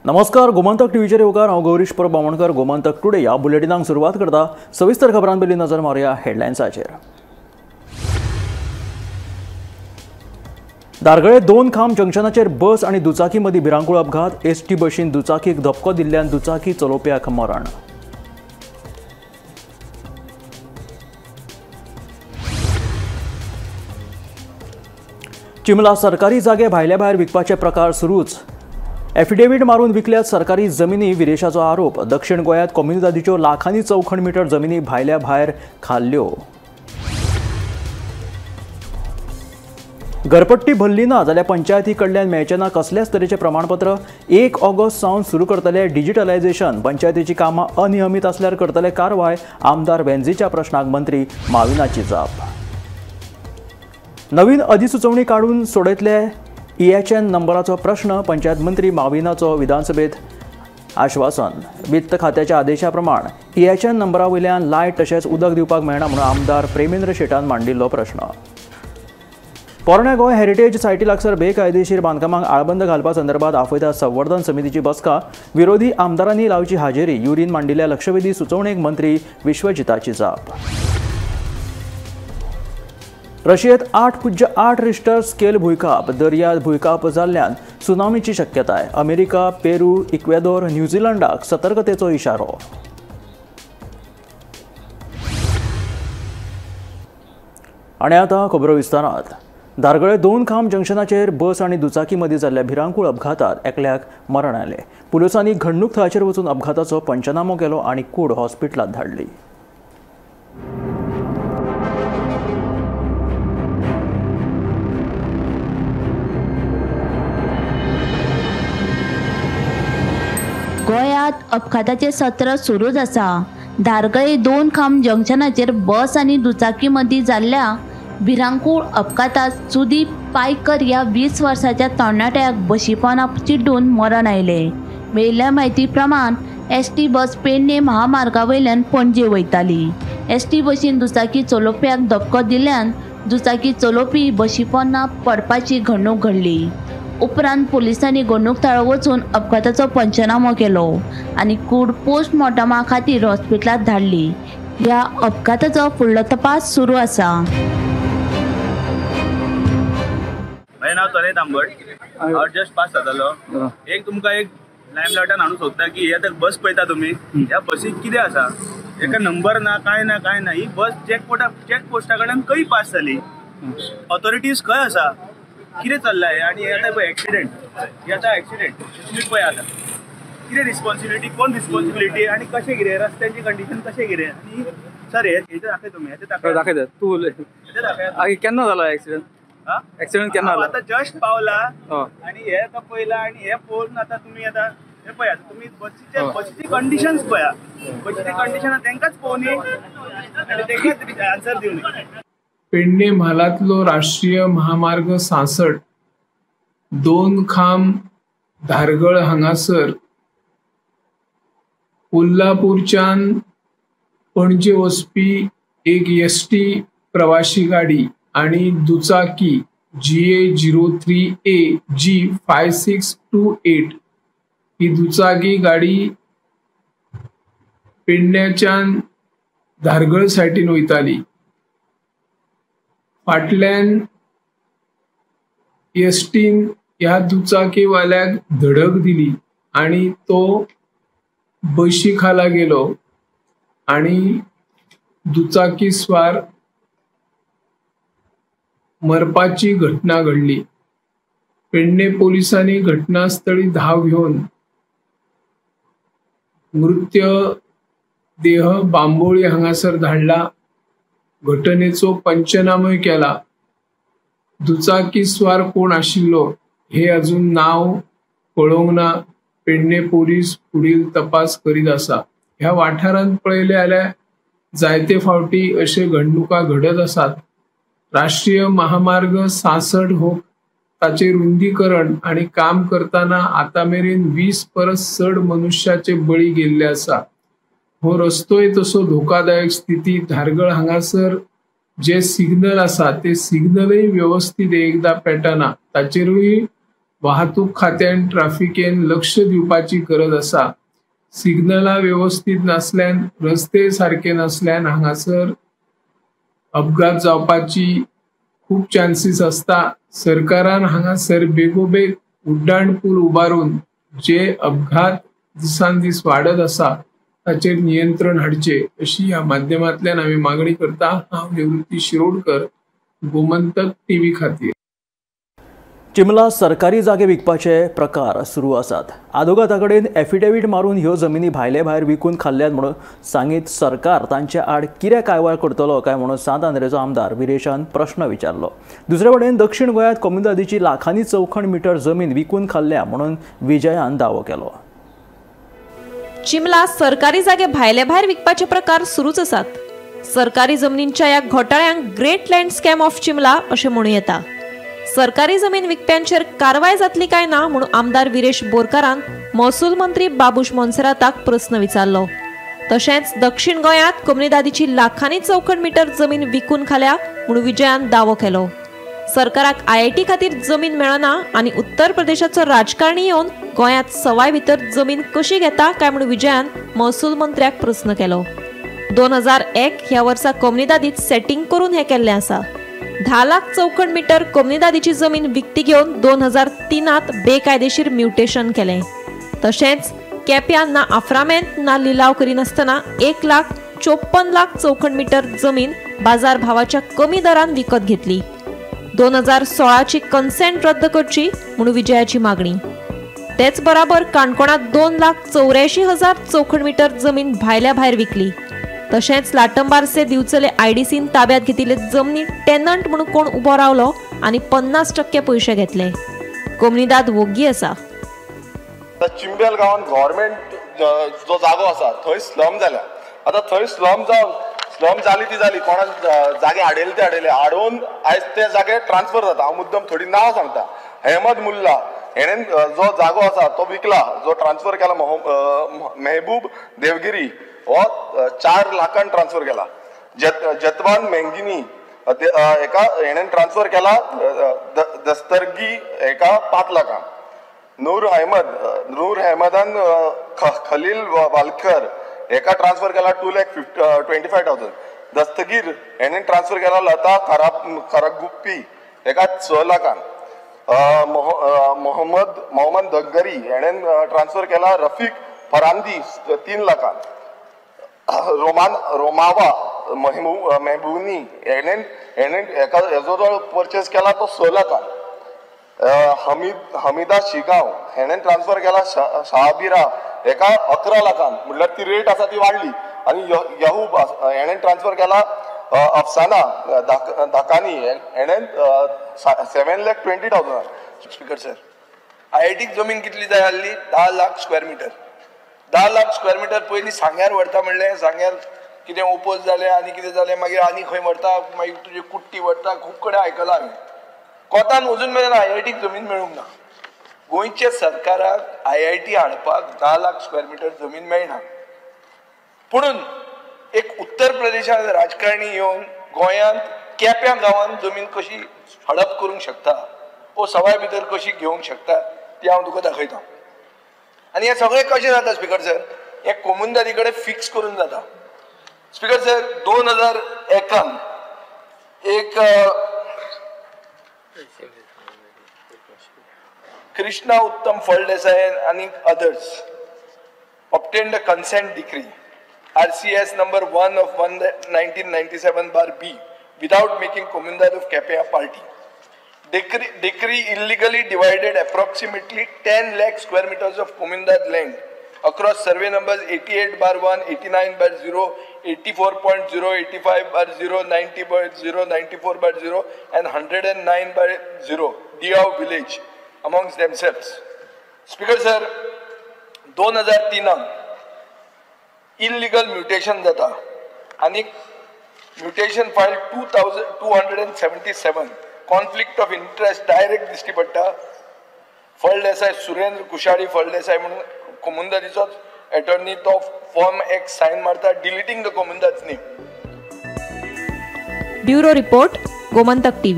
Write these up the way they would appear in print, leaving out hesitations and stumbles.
नमस्कार, गोमंतक टीव्हीचेर येवकार. हांव गौरीश परब बामणकर. गोमंतक टुडे ह्या बुलेटिनाक सुरवात करता. सविस्तर खबरां पयलीं नजर मारुया हेडलायन्साचेर. धारगळे दोन खांब जंक्शनाचेर बस आनी दुचाकी मदीं भिरांकूळ अपघात. एसटी बशीन दुचाकीक धपको दिल्ल्यान दुचाकी चलोवप्याक मरण. चिमला सरकारी जागे भायल्या भायर विकपाचे प्रकार सुरूच. एफिडेवीट मारून विकल्यात सरकारी जमिनी, विरेशाचो आरोप. दक्षिण गोंयांत कोमुनिदादीच्यो लाखांनी चौखण मिटर जमिनी भायल्या भायर खाल्ल्यो. घरपट्टी भरली ना जाल्यार पंचायती कडल्यान मेळचें ना कसल्याच तरेचें प्रमाणपत्र. 1 ऑगस्ट सावन सुरू करतले डिजिटलायझेशन. पंचायतीची कामां अनियमीत आसल्यार करतले कारवाय. आमदार वेंझीच्या प्रश्नाक मंत्री माविनाची जाप. नवीन अधिसुचोवणी काडून सोडयतले EHN नंबराचो प्रश्न. पंचायत मंत्री माविनाचो विधानसभेत आश्वासन. वित्त खात्याच्या आदेशा प्रमाण EHN नंबरा वयल्यान लायट तशेंच उदक दिवपाक मेळना म्हणून आमदार प्रेमेंद्र शेटान मांडिल्लो प्रश्न. पोरण्या गोंय हेरिटेज सायटी लागसर बेकायदेशीर बांदकामांक आळबंद घालपा संदर्भात आपयता संवर्धन समितीची बसका. विरोधी आमदारांनी लावची हाजेरी. युरीन मांडिल्ल्या लक्षवेधी सुचोवणेक मंत्री विश्वजिताची जाप. रशियेत 8.8 रिश्टर स्केल भुंयकांप. दर्यांत भुंयकांप जाल्ल्यान सुनामीची शक्यताय. अमेरिका, पेरू, इक्वेदोर, न्यूझीलंडाक सतर्कतेचो इशारो. आनी आतां खबरो विस्तारांत. धारगळे दोन खांब जंक्शनाचेर बस आनी दुचाकी मदीं जाल्ल्या भिरांकूळ अपघातांत एकल्याक मरण आयलें. पुलिसांनी घडणूक थळाचेर वचून अपघाताचो पंचनामो केलो आनी कूड हॉस्पिटलांत धाडली. गोंयांत अपघाताचें सत्र सुरूच आसा. धारगळे दोन खांब जंक्शनाचेर बस आनी दुचाकी मदीं जाल्ल्या भिरांकूळ अपघातांत सुदीप पायकर ह्या 20 वर्साच्या तरणाट्याक बशीपोना चिड्डून मरण आयलें. मेळिल्ल्या म्हायती प्रमाण एसटी बस पेडणे महामार्गा वयल्यान पणजे वयताली. एसटी बशीन दुचाकी चलोवप्याक धपको दिल्ल्यान दुचाकी चलोवपी बशीपोना पडपाची घडणूक घडली. उपरांत पोलिसांनी घडणूक थळार वचून अपघाताचो पंचनामो केलो आनी कूड पोस्टमॉर्टमा खातीर हॉस्पिटलांत धाडली. ह्या अपघाताचो फुडलो तपास सुरू आसा. म्हजें नांव तनय तांबट. हांव जस्ट पास जातालो. एक तुमकां एक लायमलायटान हाडूंक सोदता की हे आतां बस पळयता तुमी, ह्या बसीक कितें आसा, एका नंबर ना, कांय ना, कांय ना. ही बस चॅक पोस्टा कडल्यान खंय पास जाली? ऑथॉरिटीज खंय आसा? कितें चल्लां हें? आनी हे आतां पळय एक्सिडेंट, हे आतां एक्सिडेंट तुमी पळय आतां कितें रिस्पॉन्सिबिलिटी, कोण रिस्पॉन्सिबिलिटी आनी कशें कितें रस्त्यांची कंडिशन कशें कितें. आनी सर हे दाखय तुमी, हें दाखयता तूं उलय. दाखय केन्ना जालो एक्सिडेंट? एक्सिडेंट केन्ना जालो? आतां जस्ट पावला आनी हे आतां पळयला आनी हे पळोवन आतां तुमी आतां हे पळयात तुमी बसीची कंडिशन्स पळया. बसीची कंडिशन तांकांच पळोवनी आनी तांकांच आन्सर दिवनी. पेडणे म्हालांतलो राष्ट्रीय महामार्ग 66 दोन खांब धारगळ हांगासर कोल्हापूरच्यान पणजे वचपी एक एसटी प्रवाशी गाडी आनी दुचाकी GA 03 AG 5628 ही दुचाकी गाडी पेडण्याच्यान धारगळ सायटीन वयताली. फाटल्यान एसटीन ह्या दुचाकीवाल्याक धडक दिली आनी तो बशी खाला गेलो आनी दुचाकी स्वार मरपाची घटना घडली. पेडणे पोलिसांनी घटनास्थळी धाव घेवन मृतदेह बांबोळी हांगासर धाडला. घटनेचो पंचनामोय केला. दुचाकी स्वार कोण आशिल्लो हे अजून नाव कळोवंक ना. पेडणे पोलीस फुडील तपास करीत आसा. ह्या वाठारांत पळयले जाल्यार जायते फावटी अशे घडणुका घडत आसात. राष्ट्रीय महामार्ग 66 हो ताचे रुंदीकरण आनी काम करतना आतां मेरेन 20 परस चड मनुष्याचे बळी गेल्ले आसा. हो रस्तोय तसो धोकादायक स्थिती. धारगळ हांगासर जे सिग्नल आसा ते सिग्नलय व्यवस्थीत एकदां पेटना, ताचेरूय वाहतूक खात्यान ट्राफिकेन लक्ष दिवपाची गरज आसा. सिग्नलां वेवस्थीत नासल्यान, रस्ते सारके नासल्यान हांगासर अपघात जावपाची खूब चान्सीस आसता. सरकारान हांगासर बेगोबेग उड्डाण पूल उबारून जे अपघात दिसान दीस वाडत आसा ताचेर नियंत्रण हाडचे अशी ह्या माध्यमांतल्यान आमी मागणी करता. हांव निवृत्ती शिरोडकर, गोमंतक टीव्ही खातीर. चिमला सरकारी जागे विकपाचे प्रकार सुरू आसात. आदोगाता कडेन एफिडेवीट मारून ह्यो जमिनी भायले भायर विकून खाल्ल्यात म्हणून सांगीत सरकार तांचे आड कितें कारवाय करतलो काय म्हणून सांत आंद्रेचो आमदार विरेशान प्रश्न विचारलो. दुसरे वटेन दक्षिण गोंयांत कोमुनिदादीची लाखांनी चौखण मिटर जमीन विकून खाल्ल्या म्हणून विजयान दावो केलो. चिमला सरकारी जागे भायले भायर विकपाचे प्रकार सुरूच आसात. सरकारी जमनींच्या ह्या घोटाळ्यांक great land scam of Chimla अशें म्हणूं येता. सरकारी जमीन विकप्यांचेर कारवाय जातली काय ना म्हणून आमदार विरेश बोरकारान महसूल मंत्री बाबूश मोन्सेराताक प्रस्न विचारलो. तशेंच दक्षिण गोंयांत कोमुनिदादीची लाखांनी चौखण मिटर जमीन विकून खाल्या म्हणून विजयान दावो केलो. सरकाराक आयआयटी खातीर जमीन मेळना आनी उत्तर प्रदेशाचो राजकारणी येवन गोंयांत सवाय भितर जमीन कशी घेता काय म्हणून विजयान महसूल मंत्र्याक प्रस्न केलो. 2001 ह्या वर्सा कोमुनिदादीत सेटिंग करून हें केल्लें आसा. 10 लाख चौखण मिटर कोमुनिदादीची जमीन विकती घेवन 2003 बेकायदेशीर म्युटेशन केलें. तशेंच केप्यां ना आफ्रामेंत ना लिलाव करिनासतना 1,54,00,000 चौखण मिटर जमीन बाजार भावाच्या कमी दरान विकत घेतली. 2016ची कन्सेंट रद्द करची म्हणून विजयाची मागणी. तेच बराबर काणकोणांत 2,84,000 चौखण मिटर जमीन भायल्या भायर विकली. तशेंच लाटंबारसे दिवचले आयडीसीन ताब्यात घेतिल्ले जमनी टेनंट म्हणून कोण उबो रावलो आनी 50% पयशे घेतले. कोमुनिदाद वोग्गी आसा. चिंबेल गांवांत गव्हर्मेंट जो जागो आसा थंय स्लम जाल्या. आतां थंय स्लम जावन स्लम जाली ती जाली, कोणा जागे हाडयले ते हाडयले, हाडून आयज ते जागे ट्रान्सफर जाता. हांव मुद्दम थोडी नांव सांगता. अहमद मुल्ला हेणेन जो जागो आसा तो विकला, जो ट्रान्सफर केला मेहबूब देवगिरी हो 4 लाखान ट्रान्सफर केला. जतवान मेंगिनी एका हेणेन ट्रान्सफर केला दस्तरगी एका 5 लाखान. नूर अहमदान खलील वालकर एका ट्रान्सफर केला 2,25,000. दस्तगीर हेणेन ट्रान्सफर केला लता खरागुप्पी एका 6 लाखान. मोहम्मद दगरी हेणेन ट्रान्सफर केला रफीक फरांदी 3 लाखान. रोमावा मेहबूनी हेणेन हेका हेजो जो परचेस केला तो 6 लाखान. हमिदा शिगांव हेणेन ट्रान्सफर केला शहाबिरा हेका 11 लाखान, म्हणल्यार ती रेट आसा ती वाडली. आनी यहूब हेणेन ट्रान्सफर केला अफसाना धाकानी हेणेन 7,20,000. स्पीकर सर, आयआयटीक जमीन कितली जाय आसली? 10 lakh square metre. 10 lakh square metre पयलीं सांग्यार व्हरता म्हणलें, सांग्यार कितें ओपोज जालें आनी कितें जालें, मागीर आनी खंय व्हरता, मागीर तुजी कुट्टी व्हरता, खूब कडेन आयकलां हांवें. कोतान अजून मेरेन आयआयटीक जमीन मेळूंक ना. गोंयच्या सरकाराक आयआयटी हाडपाक 10 लाख स्क्वेअर मिटर जमीन मेळना. पुणून एक उत्तर प्रदेशांत राजकारणी येवन गोंयांत केप्यां गांवांत जमीन कशी हडप करूंक शकता वो सवाय भितर कशी घेवंक शकता ती हांव तुका दाखयता. आनी हें सगळें कशें जाता स्पीकर सर, हें कोमुनिदादी कडेन फिक्स करून जाता. स्पीकर सर, 2001 एक कृष्णा उत्तम फळदेसाय आनी others obtained a consent decree RCS number 1 of 1997/B without making Comunidade of Quepem party. Decree illegally divided approximately 10 lakh square meters of Comunidade land across survey numbers 88/1, 89/0, 84.0, 85/0, 90.0, 94/0 and 109/0 Diao village amongst themselves. Speaker sir, 2003 illegal mutation जाता आनी mutation file 2277 conflict of interest direct दिश्टी पडटा. फळदेसाय सुरेंद्र कुशाडी फळदेसाय म्हणून कोमुनिदादीचोच attorney तो form एक sign मारता deleting the Comunidade name. Bureau report, Gomantak TV.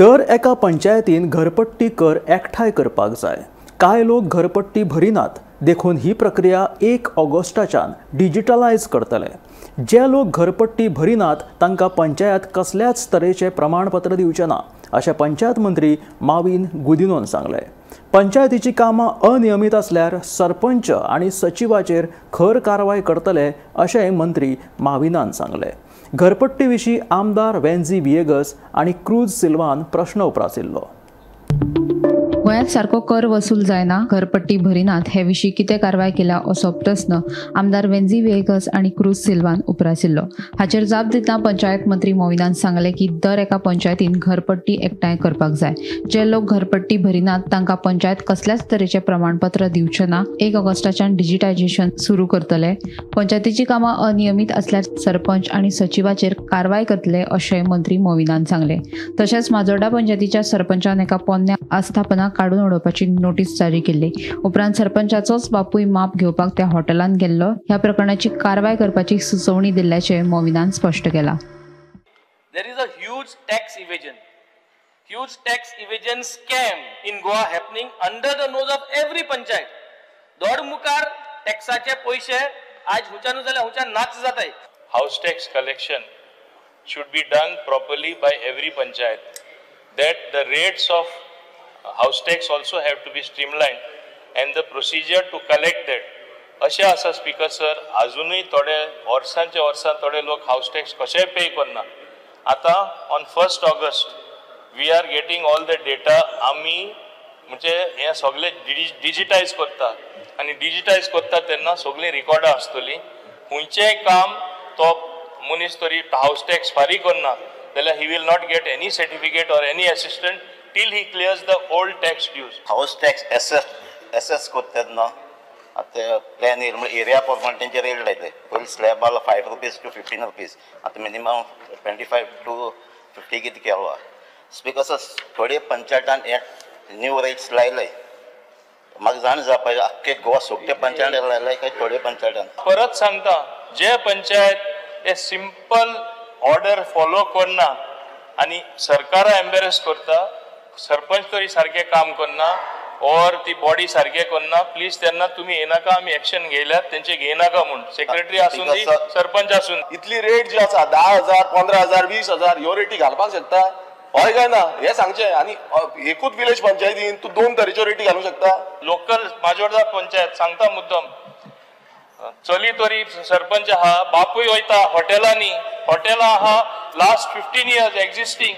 दर एका पंचायतीन घरपट्टी कर एकठांय करपाक जाय. कांय लोक घरपट्टी भरिनात, देखून ही प्रक्रिया 1 ऑगस्टाच्यान डिजिटलायज करतले. जे लोक घरपट्टी भरिनात तांकां पंचायत कसल्याच तरेचें प्रमाणपत्र दिवचें ना, अशें पंचायत मंत्री माविन गुदिनोन सांगलें. पंचायतीची कामां अनियमीत आसल्यार सरपंच आनी सचिवाचेर खर कारवाय करतले, अशेंय मंत्री माविनान सांगलें. घरपट्टी विशीं आमदार वेन्झी व्हिएगस आनी क्रूज सिल्वान प्रश्न उप्रासिल्लो. गोंयांत सारको कर वसूल जायना, घरपट्टी भरिनात हे विशीं कितें कारवाय केल्या असो प्रस्न आमदार वेन्झी व्हिएगस आनी क्रूज सिल्वान उप्रासिल्लो. हाचेर जाप दितना पंचायत मंत्री मोविनान सांगलें की दर एका पंचायतीन घरपट्टी एकठांय करपाक जाय. जे लोक घरपट्टी भरिनात तांकां पंचायत कसल्याच तरेचें प्रमाणपत्र दिवचें ना. 1 ऑगस्टाच्यान डिजिटायजेशन सुरू करतले. पंचायतीची कामां अनियमीत आसल्यार सरपंच आनी सचिवाचेर कारवाय करतले अशें मंत्री मोविनान सांगलें. तशेंच माजोर्डा पंचायतीच्या सरपंचान एका पोन्न्या आस्थापना काडून उडोवपाची नोटीस जारी केल्ली. उपरांत सरपंचाचोच बापूय माप घेवपाक त्या हॉटेलांत गेल्लो. ह्या प्रकरणाची कारवाय करपाची सुचोवणी दिल्ल्याचें मोविनान स्पश्ट केलां. There is a huge tax evasion. Huge tax evasion scam in Goa happening under the nose of every panchayat. दोड मुखार टॅक्साचे पयशे आज हुच्यान जाल्यार हुच्यान नाच जाताय. House tax collection should be done properly by every panchayat. That the rates of house tax also have to be streamlined and the procedure to collect that. अशें आसा speaker sir, आजुनूय थोडे वर्सांचे वर्सां थोडे लोक हावस टॅक्स कशेय पे करना. आतां on 1 August we are getting all the data. आमी म्हणजे हें सगळें डिजिटायज करता आनी डिजिटायज करता तेन्ना सगळीं रिकॉर्डां आसतलीं. खंयचेंय काम तो मनीस तरी हावस टॅक्स फारीक करना जाल्यार he will not get any certificate or any assistant till he clears the old tax dues. House tax assess करता तेन्ना आतां प्लॅन येयल म्हणल्यार एरिया प्रमाणे तेंचे रेट लायले. पयलीं स्लॅब आसलो 5 रुपीज टू 15 रुपीज, आतां मिनिमम 25 to 50 कितें केलो आहा. स्पीकर सर, थोडे पंचायतान हे न्यू रेट्स लायले. म्हाका जाण जावपा आख्खे गोवा सगळे पंचायत लायले काय थोडे पंचायतान. परत सांगता, जे पंचायत हे सिंपल ऑर्डर फॉलो करना आनी सरकारा एम्बेरस करता, सरपंच तरी सारकें काम करना और ती बॉडी सारकें करना, प्लीज तेन्ना तुमी येनाका, आमी एक्शन घेयल्यार तेंचे घेयनाका म्हूण. सेक्रेटरी आसून दी, सरपंच आसून. इतली रेट जी आसा 10,000, 15,000, 20,000 ह्यो रेटी घालपाक शकता हय काय ना हें सांगचें. आनी एकूच विलेज पंचायतीन तूं 2 तरेच्यो रेटी घालूंक शकता. लोकल माजोर्डा पंचायत सांगता मुद्दम, चली तरी सरपंच आहा, बापूय वयता हॉटेलांनी, हॉटेलां आहा लास्ट 15 इयर्स एक्झिस्टींग,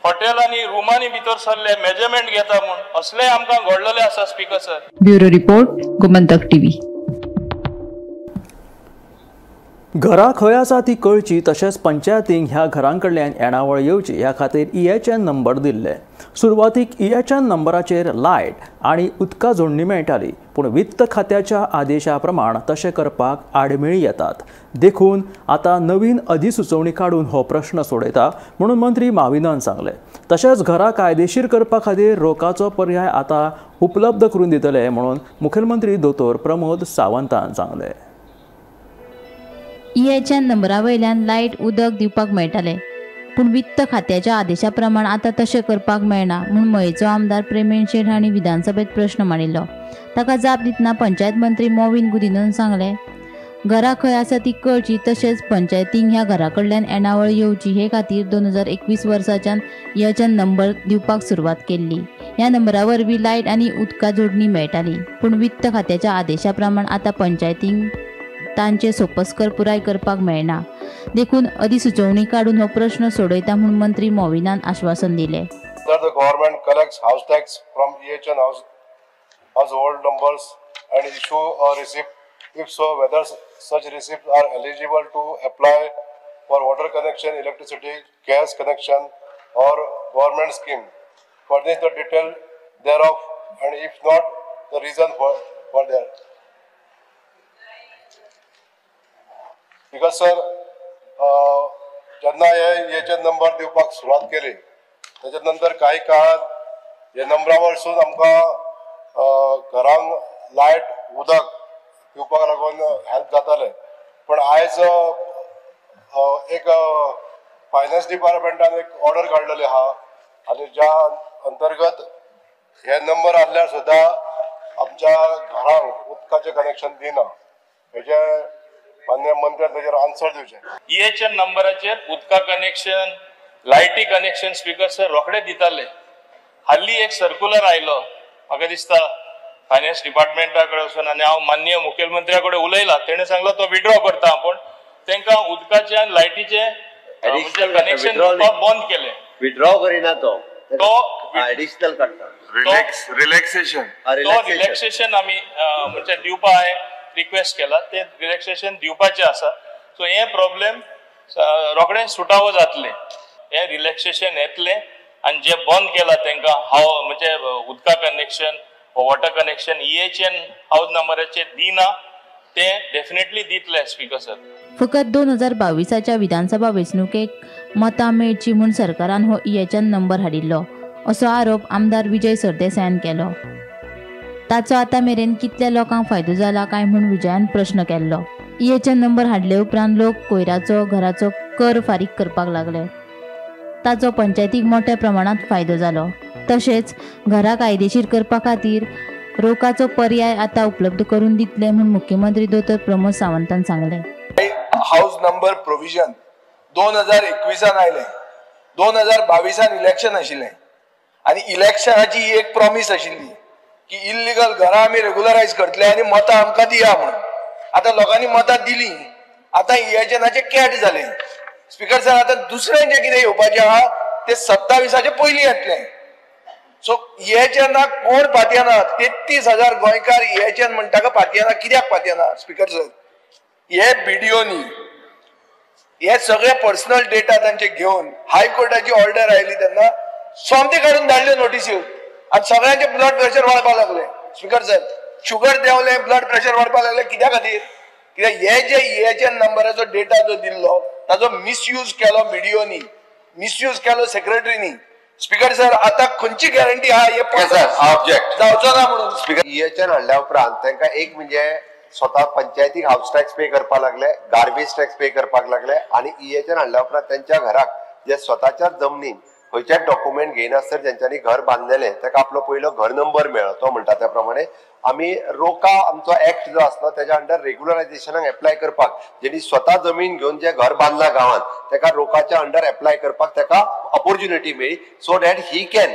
हॉटेलांनी रुमांनी भितर सरले मेजरमेंट घेता म्हूण, असलें आमकां घडलेलें आसा speaker sir. Bureau report, Gomantak TV. घरां खंय आसा ती कळची तशेंच पंचायतींक ह्या घरां कडल्यान येणावळ येवची ह्या खातीर EHN number दिल्ले. सुरवातीक EHN नंबराचेर लायट आनी उदका जोडणी मेळटाली, पूण वित्त खात्याच्या आदेशा प्रमाण तशें करपाक आडमेळी येतात. देखून आतां नवीन अधिसुचोवणी काडून हो प्रश्न सोडयता म्हणून मंत्री माविनान सांगलें. तशेंच घरां कायदेशीर करपा खातीर रोखाचो पर्याय आतां उपलब्ध करून दितले म्हणून मुखेलमंत्री दोतोर प्रमोद सावंतान सांगलें. EHN नंबरा वयल्यान लायट उदक दिवपाक मेळटालें, पूण वित्त खात्याच्या आदेशा प्रमाण आतां तशें करपाक मेळना म्हूण मयेचो आमदार प्रेमेन शेट हांणी विधानसभेत प्रश्न मांडिल्लो. ताका जाप दितना पंचायत मंत्री मोविन गुदिनोन सांगलें, घरां खंय आसा ती कळची तशेंच पंचायतींक ह्या घरा कडल्यान येणावळ येवची हे खातीर 2021 वर्साच्यान EHN number दिवपाक सुरवात केल्ली. ह्या नंबरा वरवीं लायट आनी उदका जोडणी मेळटाली, पूण वित्त खात्याच्या आदेशा प्रमाण आतां पंचायतींक तांचे सोपस्कर पुराय करपाक मेळना, देखून अधिसुचोवणी काडून हो प्रश्न सोडयता म्हूण मंत्री मोविनान आश्वासन दिलें. The government collects house tax from EHN household numbers and issue a receipt. If so, whether such receipts are eligible to apply for water connection, electricity, gas connection or government scheme. Furnish the detail thereof, and if not, the reason for that. Because sir, जेन्ना हे EHN number दिवपाक सुरवात केली ताच्या नंतर काही काळात हे नंबरा वरसून आमकां घरांक लायट उदक दिवपाक लागून हेल्प जातालें. पण आयज एक फायनान्स डिपार्टमेंटान एक ऑर्डर काडलेली आहा आनी ज्या अंतर्गत हे नंबर आसल्यार सुद्दां आमच्या घरांक उदकाचें कनेक्शन दिना. हेजे मान्य मंत्र्यान तेजेर आन्सर दिवचें. EHN नंबराचेर उदका कनेक्शन, लायटी कनेक्शन स्पीकर सर रोखडे दिताले. हाल्ली एक सर्कुलर आयलो, म्हाका दिसता फायनान्स डिपार्टमेंटा कडेन वचून, आनी हांव माननीय मुखेलमंत्र्या कडेन उलयला, तेणें सांगलो तो विड्रॉ करता, पूण तांकां उदकाचें आनी लायटीचें कनेक्शन बंद केलें. विड्रॉ करिना तो एडिशनल काडटा, रिलॅक्सेशन. तो रिलॅक्सेशन आमी म्हणजे दिवपा हांवें रिक्वेस्ट केला, ते रिलॅक्सेशन दिवपाचें आसा. सो हे प्रॉब्लेम रोखडे सुटावो जातले, हे रिलॅक्सेशन येतलें आनी जे बंद केला तांकां हांव म्हणजे उदका connection, water connection EHN house नंबराचेर दिना, ते डेफिनेटली दितले स्पीकर सर. फकत 2022च्या विधानसभा वेंचणुकेक मतां मेळची म्हूण सरकारान हो EHN number हाडिल्लो असो आरोप आमदार विजय सरदेसायान केलो. ताचो आतां मेरेन कितल्या लोकांक फायदो जाला काय म्हूण विजयान प्रश्न केल्लो. EHN number हाडले उपरांत लोक कोयराचो, घराचो कर फारीक करपाक लागले. ताचो पंचायतीक मोठ्या प्रमाणांत फायदो जालो. तशेंच घरां कायदेशीर करपा खातीर रोखाचो पर्याय आतां उपलब्ध करून दितले म्हूण मुख्यमंत्री दोतोर प्रमोद सावंतान सांगलें. हाऊस नंबर प्रोविजन 2021 आयलें, 2022 इलेक्शन आशिल्लें आनी इलेक्शनाची एक प्रॉमीस आशिल्ली की इल्लिगल घरां आमी रेगुलरायज करतले आनी मतां आमकां दिया म्हणून. आतां लोकांनी मतां दिली, आतां EHNाचे कॅट जालें. स्पीकर सर, आतां दुसरें जें कितें येवपाचें आहा तें 27 पयलीं येतलें. सो EHNाक कोण पातयेना, 33,000 गोंयकार EHN म्हणटा का पातयेना. कित्याक पातयेना स्पीकर सर? हे बीडीओनी हे सगळे पर्सनल डेटा तांचे घेवन हायकोर्टाची ऑर्डर आयली तेन्ना सोमती काडून धाडल्यो नोटिस्यो आनी सगळ्यांचे ब्लड प्रेशर वाडपाक लागले. स्पीकर सर, शुगर देंवलें, ब्लड प्रेशर वाडपाक लागलें. कित्या खातीर? कित्याक हे जे EHN नंबराचो डेटा जो दिल्लो ताजो मिसयूज केलो बीडीओनी, मिसयूज केलो सेक्रेटरीनी. स्पीकर सर, आतां खंयची गॅरंटी आहा हे जावचो ना म्हणून? स्पीकर, EHN हाडल्या उपरांत तांकां एक म्हणजे स्वता पंचायतीक हाऊस टॅक्स पे करपाक लागले, गार्बेज टॅक्स पे करपाक लागले आनी EHN हाडल्या उपरांत त्यांच्या घराक जे स्वताच्या जमनीन खंयच्याच डॉक्युमेंट घेयनासतना जेंच्यांनी घर बांदलेलें ताका आपलो पयलो घर नंबर मेळ्ळो. तो म्हणटा त्या प्रमाणे आमी रोका आमचो एक्ट जो आसलो तेज्या अंडर रेग्युलरायझेशनाक एप्लाय करपाक, जेणी स्वता जमीन घेवन जे घर बांदला गांवांत ताका रोकाच्या अंडर एप्लाय करपाक ताका ऑपोर्च्युनिटी मेळ्ळी, so that he can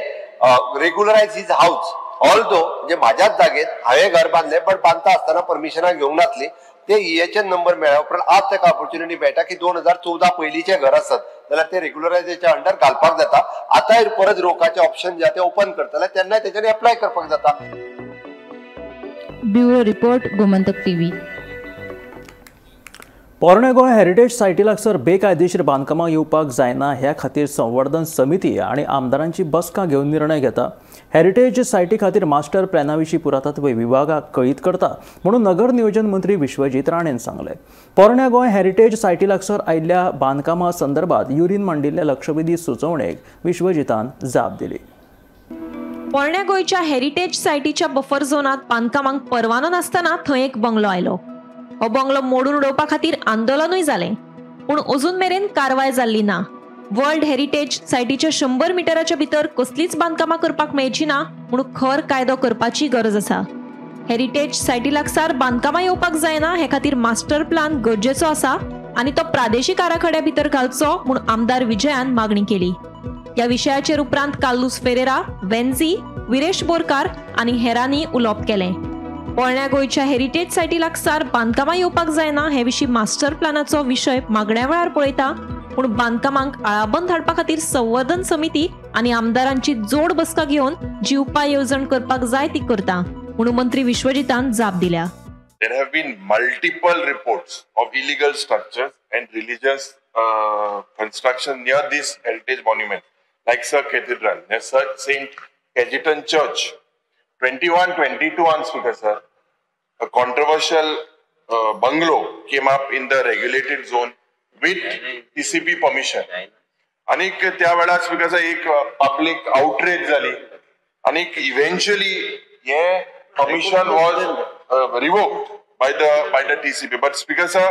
regularise his house. Although म्हणजे म्हाज्याच जागेत हांवें घर बांदलें, बट बांदता आसतना परमिशनां घेवंक नासली, ते EHN number मेळ्ळ्या उपरांत आज ताका ऑपोर्च्युनिटी मेळटा की 2014 पयलींचें घर आसत जाल्यार ते रेग्युलरायझेशनाच्या अंडर घालपाक जाता. आतांय परत रोकाचें ऑप्शन जे ते ओपन करतले तेन्नाय तेच्यानी एप्लाय करपाक जाता. Bureau report, Gomantak TV. पोरणे गोंय हेरिटेज सायटी लागसर बेकायदेशीर बांदकामां येवपाक जायना ह्या खातीर संवर्धन समिती आनी आमदारांची बसका घेवन निर्णय घेता. हेरिटेज सायटी खातीर मास्टर प्लॅना विशीं पुरातत्व विभागाक कळीत करता म्हणून नगर नियोजन मंत्री विश्वजीत राणेन सांगलें. पोरण्या गोंय हेरिटेज सायटी लागसर आयिल्ल्या बांदकामां संदर्भात युरीन मांडिल्ल्या लक्षवेधी सुचोवणेक विश्वजीतान जाप दिली. पोरण्या गोंयच्या हेरिटेज सायटीच्या बफर झोनांत बांदकामांक परवानो नासतना थंय एक बंगलो आयलो. हो बंगलो मोडून उडोवपा खातीर आंदोलनूय जालें, पूण अजून मेरेन कारवाय जाल्ली ना. वर्ल्ड हेरिटेज सायटीच्या 100 मिटराच्या भितर कसलीच बांदकामां करपाक मेळची ना म्हणून खर कायदो करपाची गरज आसा. हेरिटेज सायटी लागसार बांदकामां येवपाक जायना हे खातीर मास्टर प्लान गरजेचो आसा आनी तो प्रादेशीक आराखड्या भितर घालचो म्हूण आमदार विजयान मागणी केली. ह्या विशयाचेर उपरांत कार्लुस फेरेरा, वेन्झी, विरेश बोरकार आनी हेरांनी उलोवप केलें. पोरण्या गोंयच्या हेरिटेज सायटी लागसार बांदकामां येवपाक जायना हे विशीं मास्टर प्लानाचो विशय मागण्या वेळार पळयता, पूण बांदकामांक आळाबंद हाडपा खातीर संवर्धन समिती आनी आमदारांची जोड बसका घेवन जी उपाय येवजण करपाक जाय ती करता म्हणून मंत्री विश्वजीतान जाप दिल्या. There have been multiple reports of illegal structures and religious construction near this heritage monument, like Sir Cathedral, near Sir Saint Cajetan Church. 21-22 on Speaker sir, a controversial bungalow came up in the regulated zone with TCP permission. अनेक त्या वेळार speaker sir एक public outrage जाली आणि eventually हे permission was revoked by the TCP. But Speaker sir,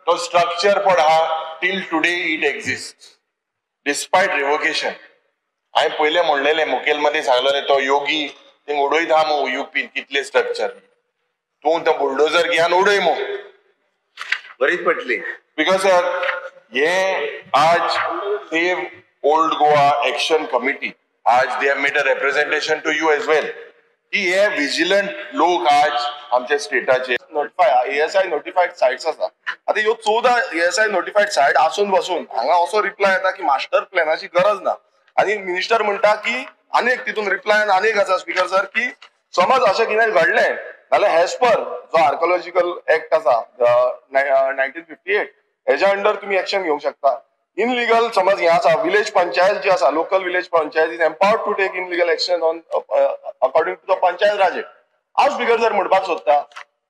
the structure for ha till today it exists despite revocation. हांवें पयलें म्हणलेलें मुखेलमंत्री सांगलेलें तो योगी थिंग उडयता मू युपीन कितले स्ट्रक्चर तूं तो बुलडोजर घेवन उडय मू. बरीच पडली because sir हे आज save old Goa action committee आज they have made a representation to you as well की हे विजिलंट लोक आज आमच्या स्टेटाचे नोटिफाय एएसआय नोटिफायड सायट्स आसा. आतां ह्यो 14 एएसआय नोटिफायड सायट आसून बसून हांगा असो रिप्लाय येता की मास्टर प्लॅनाची गरज ना आनी मिनिस्टर म्हणटा की आनी एक तितून रिप्लाय आनी एक आसा स्पीकर सर की समज अशें कितें घडलें जाल्यार एज पर जो आर्कोलॉजिकल एक्ट आसा 1958 हेज्या अंडर तुमी एक्शन घेवंक शकता. इनलिगल समज हें आसा विलेज पंचायत जी आसा local village panchayat is empowered to take illegal action on according to the Panchayat Raj act. हांव स्पीकर सर म्हणपाक सोदता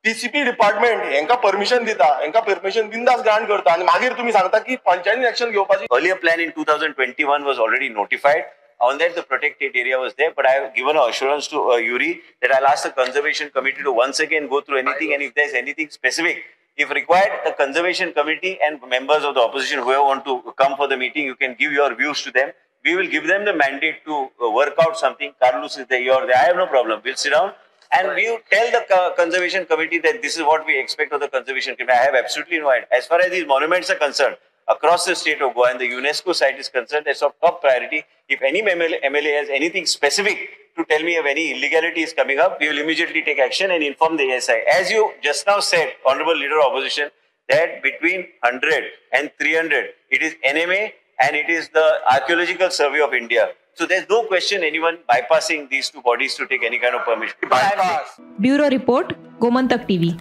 टीसीपी डिपार्टमेंट हेंका परमिशन दिता, हेंका परमिशन बिंदास ग्रांट करता आनी मागीर तुमी सांगता की पंचायतीन एक्शन घेवपाची. Earlier plan in 2021 was already notified. On that, the protected area was there, but I have given an assurance to Yuri that I'll ask the Conservation Committee to once again go through anything, and if there's anything specific, if required, the Conservation Committee and members of the opposition, whoever want to come for the meeting, you can give your views to them. We will give them the mandate to work out something. Carlos is there, you're there. I have no problem. We'll sit down and we tell the Conservation Committee that this is what we expect of the Conservation Committee. I have absolutely no idea. As far as these monuments are concerned, across the state of Goa and the UNESCO site is concerned, that's of top priority. If any MLA has anything specific to tell me of any illegality is coming up, we will immediately take action and inform the ASI. As you just now said, Honorable Leader of Opposition, that between 100 and 300, it is NMA and it is the Archaeological Survey of India. So there's no question anyone bypassing these two bodies to take any kind of permission. Bypass. Bureau Report, Gomantak TV.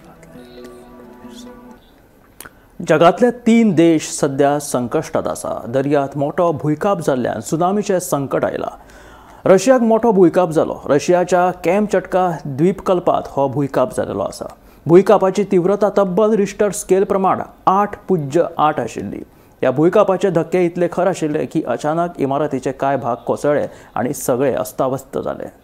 जगातले 3 देश सध्या संकश्टात आसा. दर्यात मोठो भुंयकांप जाल्ल्यान सुनामीचें संकट आयलां. रशियाक मोठो भुंयकांप जालो. रशियाच्या कॅमचटका द्वीपकल्पांत हो भुंयकांप जाल्लो आसा. भुंयकांपाची तीव्रता तब्बल रिश्टर स्केल प्रमाण 8.8 आशिल्ली. ह्या भुंयकांपाचे धक्के इतले खर आशिल्ले की अचानक इमारतीचे कांय भाग कोसळ्ळे आनी सगळे अस्ताव्यस्त जाले.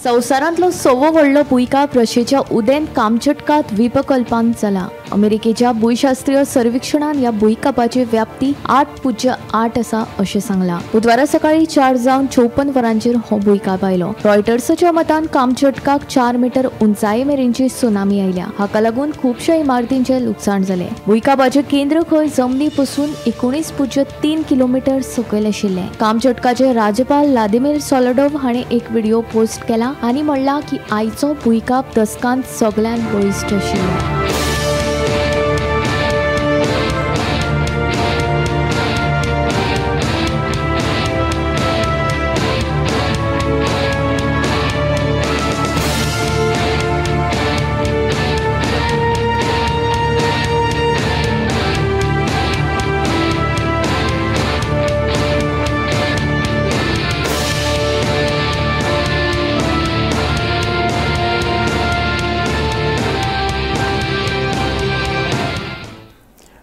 संवसारांतलो सवो व्हडलो भुंयकांप रशियेच्या उदेंत कामचटका द्वीपकल्पांत जाला. अमेरिकेच्या भूंयशास्त्रीय सर्वेक्षणान ह्या भुंयकांपाची व्याप्ती 8.8 आसा अशें सांगलां. बुधवारा सकाळीं 4:54 हो भुंयकांप आयलो. रॉयटर्साच्या मतान कामचटकाक 4 मीटर उंचाये मेरेनची सुनामी आयल्या. हाका लागून खुबश्या इमारतींचें लुकसाण जालें. भुंयकांपाचें केंद्र खंय जमनी पसून 19.3 किलोमीटर सकयल आशिल्लें. कामचटकाचे राज्यपाल व्लादिमीर सोलोडोव हाणें एक व्हिडिओ पोस्ट केला आनी म्हणलां की आयचो भुंयकांप दसकांत सगळ्यांत बळिश्ट आशिल्लो.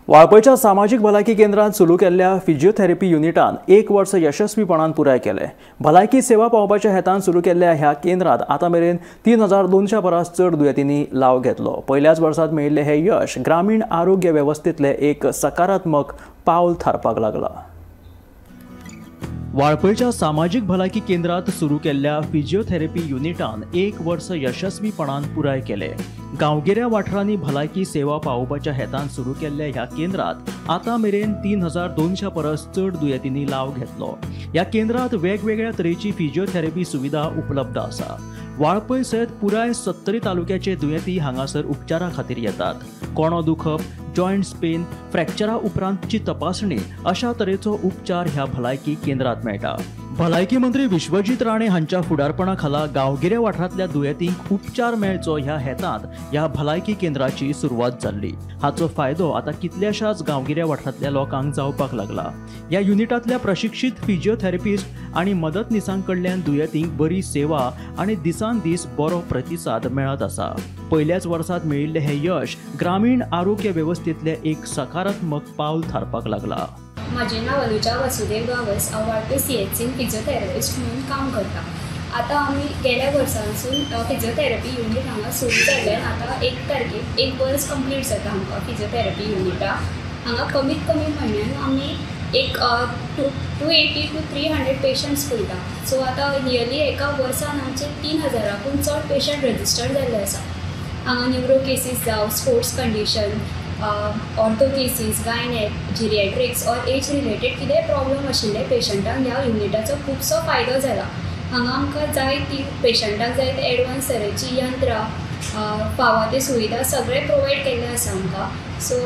वाळपयच्या सामाजीक भलायकी केंद्रात सुरू केल्ल्या फिजिओथेरपी युनिटान 1 वर्स यशस्वीपणान पुराय केलें. भलायकी सेवा पावोवपाच्या हेतान सुरू केल्ल्या ह्या केंद्रात आतां मेरेन 3200 परस चड दुयेंतींनी लाव घेतलो. पयल्याच वर्सात मेळिल्लें हें यश ग्रामीण आरोग्य वेवस्थेंतलें एक सकारात्मक पावल थारपाक लागलां. वाळपयच्या सामाजीक भलायकी केंद्रात सुरू केल्ल्या फिजिओथेरपी युनिटान 1 वर्स यशस्वीपणान पुराय केलें. गांवगिऱ्या वाठारांनी भलायकी सेवा पावोवपाच्या हेतान सुरू केल्ल्या ह्या केंद्रात आतां मेरेन 3200 परस चड दुयेंतींनी लाव घेतलो. ह्या केंद्रात वेगवेगळ्या तरेची फिजिओथेरपी सुविधा उपलब्ध आसा. वाळपय सयत पुराय 70 तालुक्याचे दुयेंती हांगासर उपचारा खातीर येतात. कोणो दुखप, जॉयंट्स पेन, फ्रॅक्चरा उपरांतची तपासणी अशा तरेचो उपचार ह्या भलायकी केंद्रात मेळटा. भलायकी मंत्री विश्वजीत राणे हांच्या फुडारपणा खाला गांवगिऱ्या वाठारांतल्या दुयेंतींक उपचार मेळचो ह्या हेतान ह्या भलायकी केंद्राची सुरवात जाल्ली. हाचो फायदो आतां कितल्याशाच गांवगिऱ्या वाठारांतल्या लोकांक जावपाक लागला. ह्या युनिटांतल्या प्रशिक्षीत फिजिओथेरपिस्ट आनी मदतनिसां कडल्यान दुयेंतींक बरी सेवा आनी दिसान दीस बरो प्रतिसाद मेळत आसा. पयल्याच वर्सात मेळिल्लें हें यश ग्रामीण आरोग्य वेवस्थेंतलें एक सकारात्मक पावल थारपाक लागला. म्हजें नांव अनुजा वसुदेव गांवस. हांव वाळपय CHCन फिजिओथेरपिस्ट म्हणून काम करता. आतां आमी गेल्या वर्सांसून फिजिओथेरपी युनीट हांगा सुरू जाल्ल्यान आतां 1 तारखेक 1 वर्स कंप्लीट जाता आमकां फिजिओथेरपी युनिटाक. हांगा कमीत कमी म्हयन्यान आमी एक 280 to 300 patients पळयता. सो आतां नियरली एका वर्सान आमचे 3000कून चड पेशंट रजिस्टर जाल्ले आसा. हांगा न्युरो केसीस जावं, sports condition, ortho cases, gynaec, geriatrics or age related कितेंय प्रॉब्लम आशिल्ले पेशंटांक ह्या युनिटाचो खुबसो फायदो जाला. हांगा आमकां जाय ती पेशंटाक जाय ते एडवान्स तरेची यंत्रां, फावो ते सुविधा सगळें प्रोवायड केल्लें आसा आमकां. सो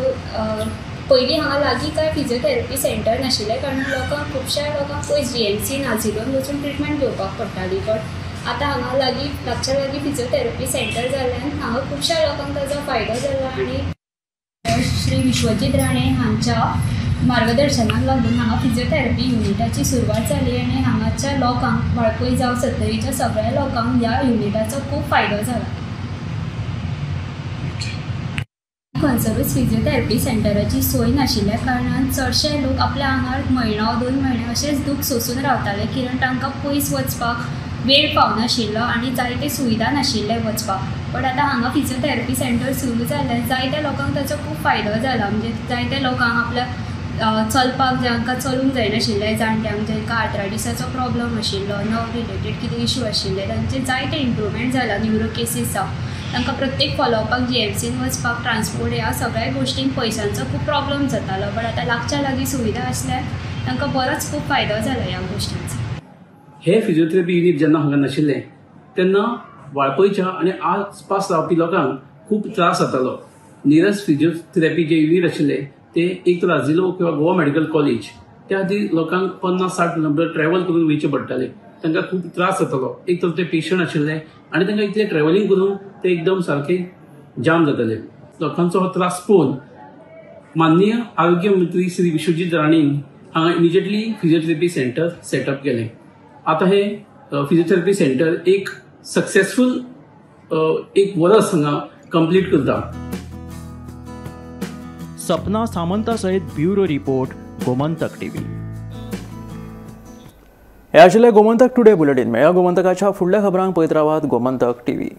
पयलीं हांगा लागीं कांय फिजियोथेरपी सेंटर नाशिल्ल्या कारणान लोकांक, खुबश्या लोकांक पयस GMC नाझिलोन वचून ट्रिटमेंट घेवपाक पडटाली. बट आतां हांगा लागीं, लागच्या लागीं फिजियोथेरपी सेंटर जाल्ल्यान हांगा खुबश्या लोकांक ताजो फायदो जाला आनी श्री विश्वजीत राणे हांच्या मार्गदर्शनाक लागून हांगा फिजियोथेरपी युनिटाची सुरवात जाली आनी हांगाच्या लोकांक, वाळपय जावं सत्तरीच्या सगळ्या लोकांक ह्या युनिटाचो खूब फायदो जाला. खंयसरूच फिजियोथेरपी सेंटराची सोय नाशिल्ल्या कारणान चडशे लोक आपल्या आंगार म्हयनो 2 म्हयने अशेंच दूख सोंसून रावताले, कित्याक तांकां पयस वचपाक वेळ पावनाशिल्लो आनी जायते सुविधा नाशिल्ले वचपाक. बट आतां हांगा फिजियोथेरपी सेंटर सुरू जाल्ल्यान जायत्या लोकांक ताचो खूब फायदो जाला. म्हणजे जायत्या लोकांक आपल्या चलपाक, जांकां चलूंक जायनाशिल्लें, जाणट्यांक जांकां आर्थरायटीसाचो प्रॉब्लम आशिल्लो, नर्व रिलेटेड कितें इशू आशिल्ले, तांचे जायते इम्प्रूवमेंट जाला. न्युरो केसीस जावं, तांकां प्रत्येक फॉलोवपाक GMCन वचपाक ट्रान्सपोर्ट ह्या सगळ्या गोश्टींक पयशांचो खूब प्रॉब्लम जातालो. बट आतां लागच्या लागीं सुविधा आसल्यार तांकां बरोच खूब फायदो जाला ह्या गोश्टींचो. हे फिजियोथेरपी युनीट जेन्ना हांगा नाशिल्लें तेन्ना वाळपयच्या आनी आसपास रावपी लोकांक खूब त्रास जातालो. नियरस्ट फिजियोथेरपी जे युनीट आशिल्ले ते एक तर आजिलो किंवा गोवा मेडिकल कॉलेज, त्या खातीर लोकांक 50-60 किलोमिटर ट्रॅव्हल करून वयचें पडटालें. तांकां खूब त्रास जातालो. एक तर ते पेशंट आशिल्ले आनी तांकां इतलें ट्रॅव्हलिंग करून ते एकदम सारके जाम जाताले. लोकांचो हो त्रास पळोवन माननीय आरोग्य मंत्री श्री विश्वजीत राणेन हांगा इमिजिएटली फिजियोथेरपी सेंटर सेटअप केलें. आतां हे फिजियोथेरपी सेंटर एक सक्सेसफूल एक वरस हांगा कंप्लीट करता. सपना सामंता सहित ब्युरो रिपोर्ट, गोमंतक टीव्ही. हे आशिल्लें गोमंतक टुडे बुलेटीन. मेळया गोमंतकाच्या फुडल्या खबरांक पळयत रावात गोमंतक टीव्ही.